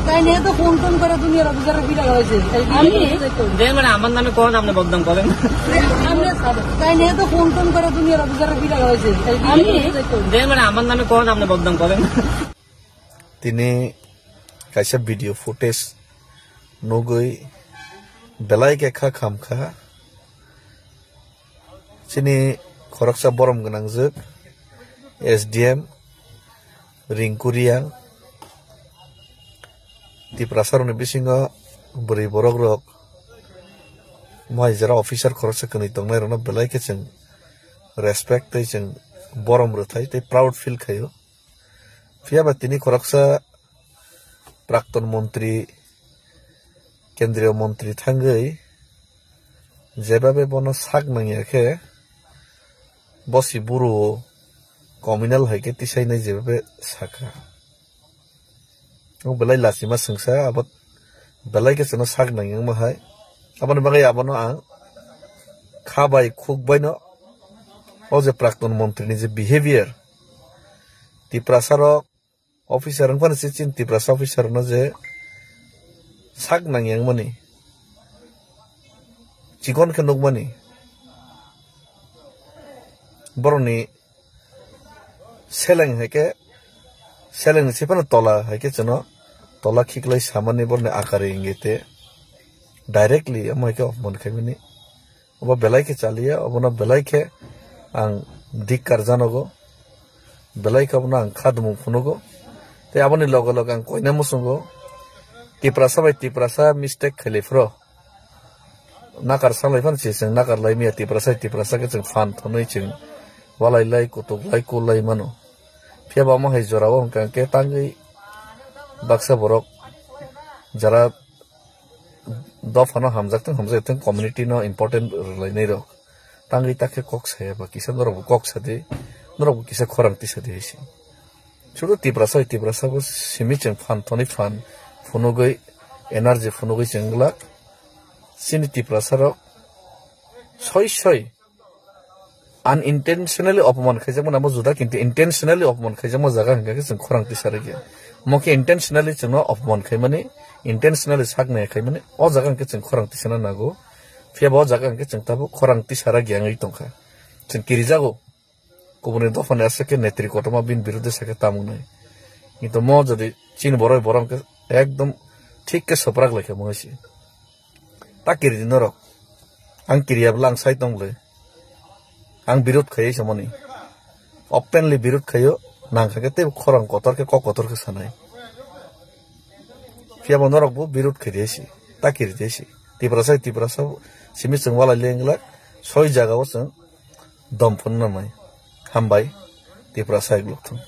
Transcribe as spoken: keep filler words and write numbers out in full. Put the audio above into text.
তাই নিয়ে তো ফোন টোন করে দুনিয়ার অফিসাররা বিদায় হয়েছে। এই আমি? বিদায় হয়েছে তো। যে মানে আমার নামে কোন আপনি বদনাম করেন? আমরা তাই নিয়ে তো ফোন টোন করে দুনিয়ার অফিসাররা বিদায় হয়েছে। এই বিদায় আমি? হয়েছে তো। যে মানে আমার নামে কোন আপনি বদনাম করেন? Tini kaisa video footage nugwi belai khe kha khamkha. Chini khoroksa borom gwnangjwk S D M Rinku Riang, Tiprasa rokni bisingo bwrwi borok rok, mai jora officer khoroksa kwnwi tongnai rokno belai khe chwng respect tei chwng borom rwthai tei proud feel khaio. Phiya ba tini khoroksa prakton montri, kendriyo montri thangwi jebabe bono sak nangya khe, bosi buru communal hai khe tisainai jebabe sakha. O belai lachima swngsa, abo belai khe chwngno sak nangya wngma hai. Aboni bagwi abono ang kha bai khuk baino o je prakton montri ni je behavior, Tiprasa rok officer wngphano se chini Tiprasa officer no je sak nangya wngmani, chikon khe nukmani, borokni seleng hai khe, seleng ni se phano tola hai khe chwngno tola khiklai samani borokni akari wngwi te directly omo hai khe opman khaimani. Obo belai khe chaliya, obono belai khe ang dikkar janogo, belai khe obono ang khadumung phunugo. Tei aboni loge loge ang koina muchungo, Tiprasa bai Tiprasa mistake khailai phro, nakar sanglai phano se chwng nakar lai maya, Tiprasa bai Tiprasa khe chwng phan thonwi chwng walai lai, kutuk lai, kul lai mano. Phiya ba omo hai jora o hwnkha khe tangwi baksa borok jara dophano hamjak thung, hamjak thung, community no important rwlainai rok. Tangwi ta khe kok saya ba kisa norok bo kok sadi, norok bo kisa khorang tisadi hai se. Sudu Tiprasa bai Tiprasa bo simi chwng phan thonwi phan phunugwi energy phunugwi chwng glak. Chini Tiprasa rok soi soi unintentionally opman khaijakmani abo juda, kintu intentionally opman khaijakma jaga hwnkha khe chwng khorang tisarwkya. Omo khe intentionally chwngno opman khaimani, intentionally sak naya khaimani, o jaga hwnkhe chwng khorang tisana nango. Phiya ba o jaga hwnkhe chwng tabuk khorang tisarwkya wngwi tongkha. Chwng kirijago. Kubuni dophani aswk khe netri kotorma bini biruddhe sakhe tamung nai. Kintu mo jodi chini borok borok hwnkhe ekdom thik khe swprak laikha mungwi se. Ta kiri di norok. Ang kiriya bwla ang sai tong bwle. Ang birud khaiwi samani. Openly birud khaio, nang kha khe tei khorang kotor khe, kok kotor khe sanai. Phiya bo norok bo birud khaidi si, ta kiri di si. Tiprasa, Tiprasa simi chwng walai leng glak, soi jaga o chwng dom phunna mai. Hambai, Tiprasa ek lok thung.